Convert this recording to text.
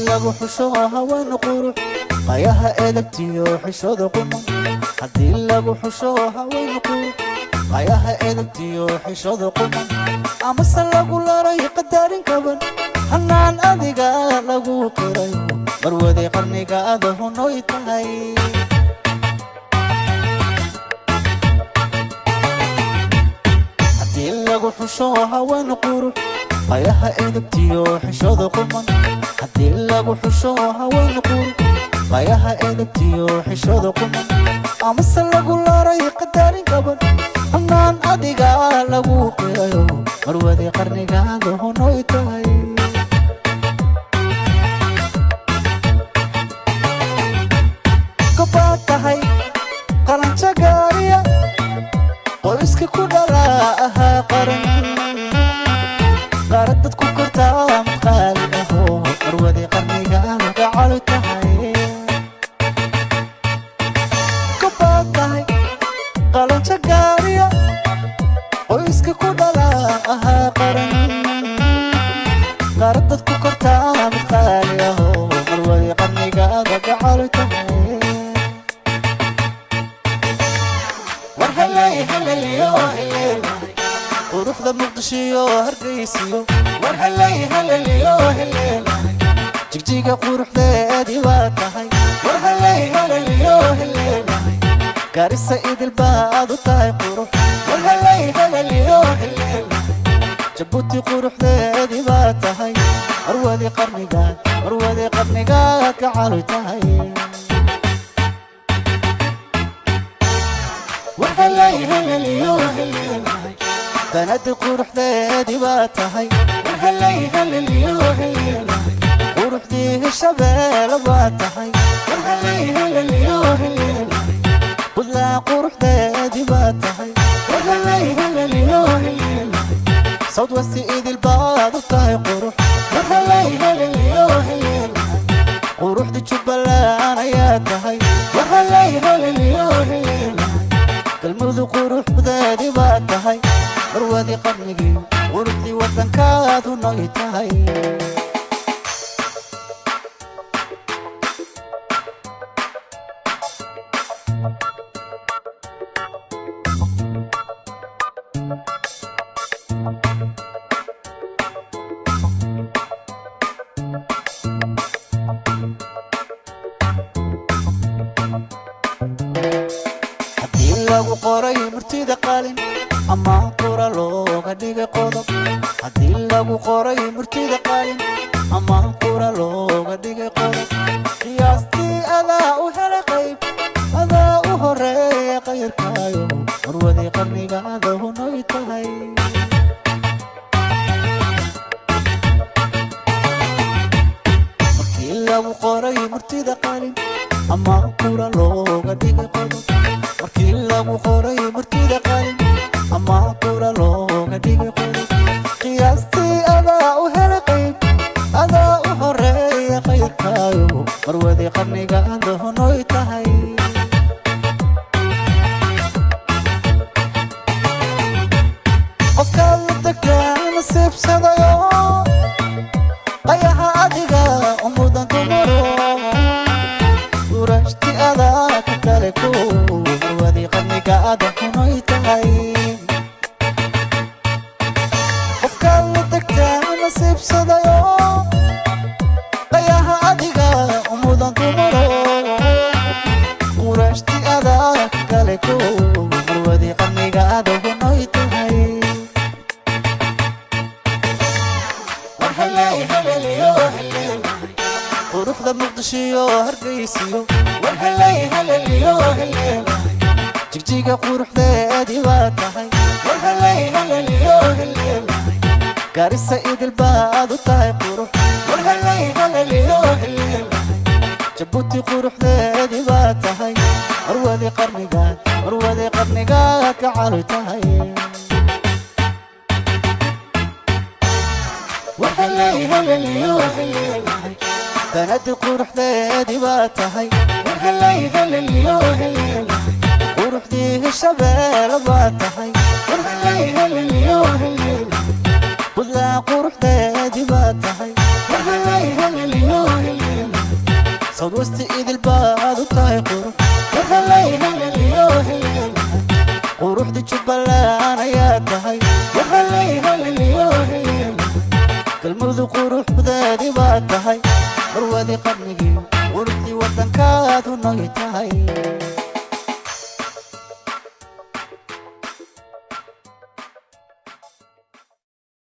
Lagu xusho haween qurux, qayaha edebtiyo xishooda quman. Haddii lagu xusho haween qurux, qayaha edebtiyo xishooda quman, amase lagu laray qadarin kaban, hanaan adiga lagu qirayo, marwaday qarniga ada hunoy tahay. Haddii lagu xusho haween qurux, qayaha edebtiyo xishooda quman, haddii lagu xusho haween qurux, qayaha edebtiyo xishooda quman, amase lagu laray qadarin kaban, hanaan adiga lagu qirayo, marwaday qarnigaada hunoy tahay. Gobaad tahay qalanjo gaariya, qoyska ku dhalaa ahaa qaran, qaarad dad ku kortaa mid qaali aho, marwaday qarnigaada gacalu tahay. Gobaad tahay qalanjo gaariya, qoyska ku dhalaa ahaa qaran, qaarad dad ku kortaa mid qaali aho, marwaday qarnigaada gacalu tahay. War helay heleliyo helelay, quruxda Muqdishiyo Hargeysiyo. War helay heleliyo helelay, Jigjiga quruxdeedii baa tahay. War helay heleliyo helelay, Gaarisa idil baad u tahay qurux. War helay heleliyo helelay, Jabuuti quruxdeedii baa tahay. Marwadii qarnigaad, marwadii qarnigaad gacalu tahay. War helay heleliyo helelay, banadi quruxdeedii baa tahay. War helay heleliyo helelay, quruxdii Hishabeele baa tahay. War helay heleliyo helelay, Buntland quruxdeedii baa tahay. War helay heleliyo helelay, South West idil baad u tahay qurux. War helay heleliyo helelay, quruxdii Jubbaland ayaa tahay. War helay heleliyo helelay, Galmudug quruxdeedii baa tahay. Marwadii qarnigii, quruxdii waddankaadu noy tahay. Haddii lagu qoray murtida qalin, ama qura looga dhigay qodob, haddii lagu qoray murtida qalin, ama qura looga dhigay qodob, qiyaastii adaa u helay qayb, adaa u horeeya qayrkaayo, marwadii qarnigaada hunoy tahay. Markii lagu qoray murtida qalin, ama qura looga dhigay qodob, markii lagu qoray murtida qalin, ama qura looga dhigay qodob, qiyaastii adaa u helay qayb, adaa u horeeya qayrkaayo, marwadii qarnigaada hunoy tahay. Qofkaad la tagtaa nasiibsadayo, qayaha adiga u mudan dumaro, urashti adaa ka kale ku, marwadii qarnigaada hunoy tahay. Qofkaad la tagtaa nasiibsadayo, qayaha adiga u mudan dumaro, qurashti adaa ka kale ku, marwadii qarnigaada hunoy tahay. War helay heleliyo helelay, quruxda Muqdishiyo Hargeysiyo. War helay heleliyo helelay, Jigjiga quruxdeedii baa tahay. War helay heleliyo helelay, Gaarisa idil baad u tahay qurux. War helay heleliyo helelay, Jabuuti quruxdeedii baa tahay. Marwadii qarnigaad, marwadii qarnigaad gacalu tahay. Helay heleliyo helelay, banadi quruxdeedii baa tahay. War helay heleliyo helelay, quruxdii Shabeelle baa tahay. War helay heleliyo helelay, Buntland quruxdeedii baa tahay. War helay heleliyo helelay, South West idil baad u tahay qurux. War helay heleliyo helelay, quruxda Jubbaland ayaa tahay. War helay heleliyo helelay, Galmudug quruxdeedii baa tahay. Marwadii qarnigii, quruxdii waddankaad u noy tahay.